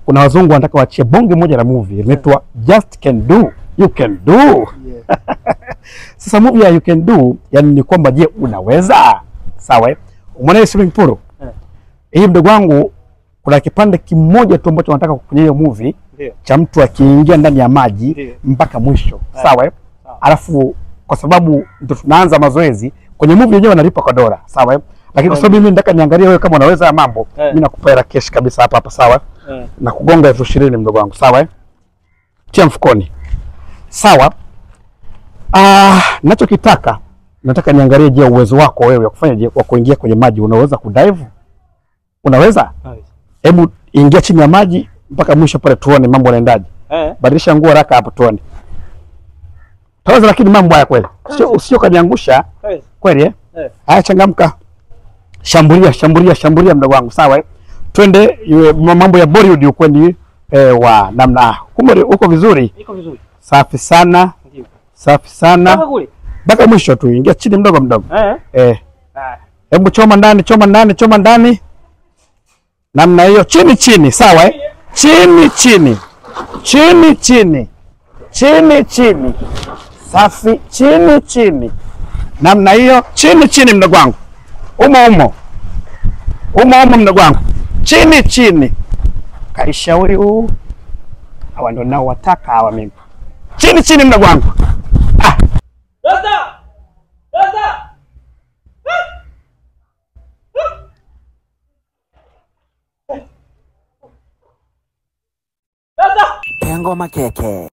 Kuna wazungu wanataka waachie bonge moja la movie inaitwa Just Can Do, You Can Do. Yeah. Sasa movie ya You Can Do, yani ni kwamba je, unaweza? Sawa eh? Umeona hii swimming pool? Hii mdogo wangu, kuna kipande kimoja tu ambacho nataka kwenye hiyo movie cha mtu akiingia ndani ya maji mpaka mwisho. Sawa eh? Alafu kwa sababu ndio tunaanza mazoezi, kwenye movie yenyewe wanalipa kwa dola, sawa eh? Lakini kwa sababu mimi nataka niangalie wewe kama unaweza mambo, mimi nakupa hela cash kabisa hapa hapa, sawa? Na kugonga 20,000 mdogo wangu, sawa eh? Tia mfukoni. Sawa. Nachokitaka nataka niangalie je, uwezo wako wewe wa kufanya je, wa kuingia kwenye maji unaweza kudive? Unaweza? Hebu ingia chini ya maji mpaka mwisho pale tuone mambo yanaendaje. Badilisha nguo haraka hapo tuone. Taweza, lakini mambo haya kweli. Sio kaniangusha. Kweli eh? Haya, changamka. Shambulia, shambulia, shambulia mdogo wangu, sawa eh? Twende mambo ya Bollywood ukweni wa namna. Kumbe uko vizuri? Niko vizuri. Safi sana. Ndio. Safi sana. Mpaka mwisho tu, ingia chini mdogo mdogo. Hebu choma ndani, choma ndani, choma ndani. Namna hiyo, chini chini, sawa eh? Chini chini. Chini chini. Chini chini. Safi, chini chini. Namna hiyo, chini chini mdogo wangu. Umo umo. Umo umo mdogo wangu. Chini chini. Kaisha huyu. Hawa ndio nao wataka hawa mimi. Chini chini mdogo wangu. Ah. Rasta! Rasta! Rasta! Ngoma keke.